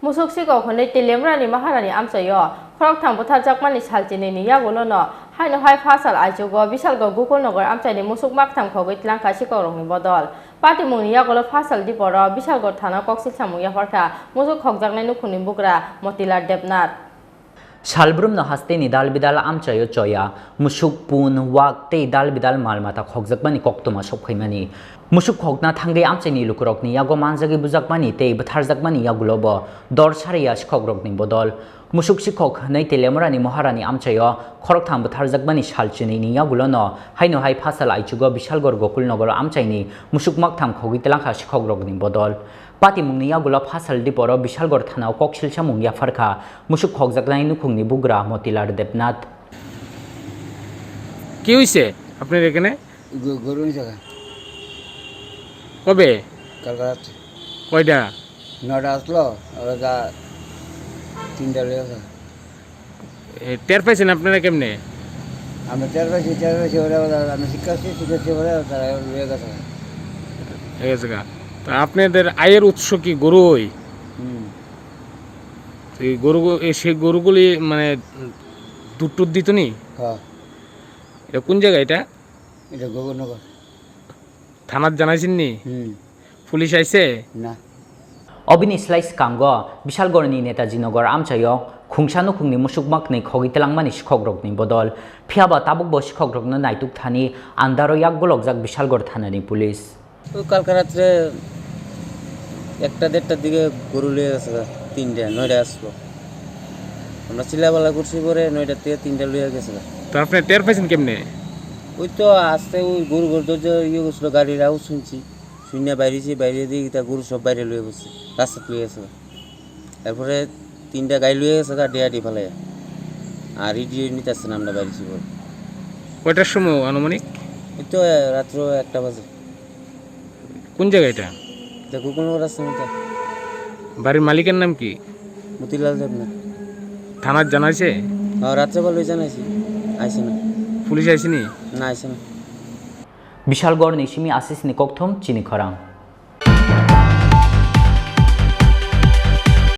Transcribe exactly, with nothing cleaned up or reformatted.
Musuk sikok hwnwi Teliamurani Maharani amchaio khoroktham butharjakmani sal chinini yagulono haino hai phasal aichugo Bishalgarh Gokulnagar amchaini musuk maktham khogwi tlangkha sikokrokni bodol. Patimungni yagulo phasal diporo Bishalgarh thana koksil samung yapharkha musuk khokjaknai nukhungni bugra Motilal Debnath. Salbrumno hasteni dalbidal amchaio choya, musuk, pun, wak tei dalbidal malmata khokjakmani koktwma sokphaimani. Musuk khokna thangwi amchaini lukurokni yago manjagwi bujakmani tei bwtharjakmani yagulobo dor sariya sikhokrokni bodol. Musuk sikhok hwnwi Teliamurani Maharani amchaio khoroktham bwtharjakmani sal chinini yagulono haino hai phasal aichugo Bishalgarh Gokulnagar amchaini musuk maktham khogwi tlangkha sikhokrokni bodol. Patimungni yagulo phasal diporo Bishalgarh thanao koksil samung yapharkha musuk khokjaknai nukhungni bugra Motilal Debnath. কি হইছে আপনার এখানে? গ-, গরু নিছে গা। কবে? কালকে রাত্রে। কয়টা? নয়টা আসলো, ওরা যা তিনটা লয়ে গেছে। এ, টের পাইছেন আপনারা কেমনে? আমরা টের পাইছি, টের পাইছি, ওরা, ওরা, আমি শিক্ষা আসছি, শিক্ষা আসছি, ওরা, তারা লয়ে গেছে। ঠিক আছে গা। তা আপনাদের আয়ের উৎস কি গরুই? হুম। তো এই গরু, এই সেই গরুগুলি মানে দুধ টুধ দিত নি? হ্যাঁ। এটা কোন জায়গা এটা? এটা গোকুলনগর। থানাত জানাইছেন নি? হুম। পুলিশ আইছে? না। Obini slai swkango Bishalgarhni Netaji Nagar amchaio khungsa nukhungni musuk maknwi khogwi tlangmani sikhokrokni bodol. Phiyaba tabukbo sikhokrokno naituk thani andaro yak golokjak Bishalgarh thanani police. ওই কালকে রাত্রে একটা দেড়টার দিকে গরু লয়ে গেছে গা, তিনটা, নয়টা আসলো। আমরা চিল্লাপাল্লা করছি পরে নয়টার থেকে তিনটা লয়ে গেছে গা। তো আপনি টের পাইছেন কেমনে? ওই তো আস্তে ওই গরু ঘর দরজা ইয়ে করছিল, গাড়ির আওয়াজ শুনছি, শুনে বাইরেছি, বাইরে দিয়ে তা গরু সব বাইরে লয়ে বসছে, রাস্তাত লয়ে গেছে গা। এরপরে তিনটা গাই লয়ে গেছে গা, ডেয়াটি ফেলাইয়া। আর ইডিও নিতে আসছে না আমরা বাইরেছি পরে। কয়টার সময় আনুমানিক? এই তো রাত্র একটা বাজে। কোন জায়গা এটা? এটা গোকুলনগর রাস্তার মধ্যে। বাড়ির মালিকের নাম কি? মতিলাল দেবনাথ। থানাত জানাইছে? হ্যাঁ, রাত্রেবেলা ওই জানাইছি, আইছে না। পুলিশ আইসেনি? না, আইছে না। Bishalgarhni simi asisni kokthum chini khorang.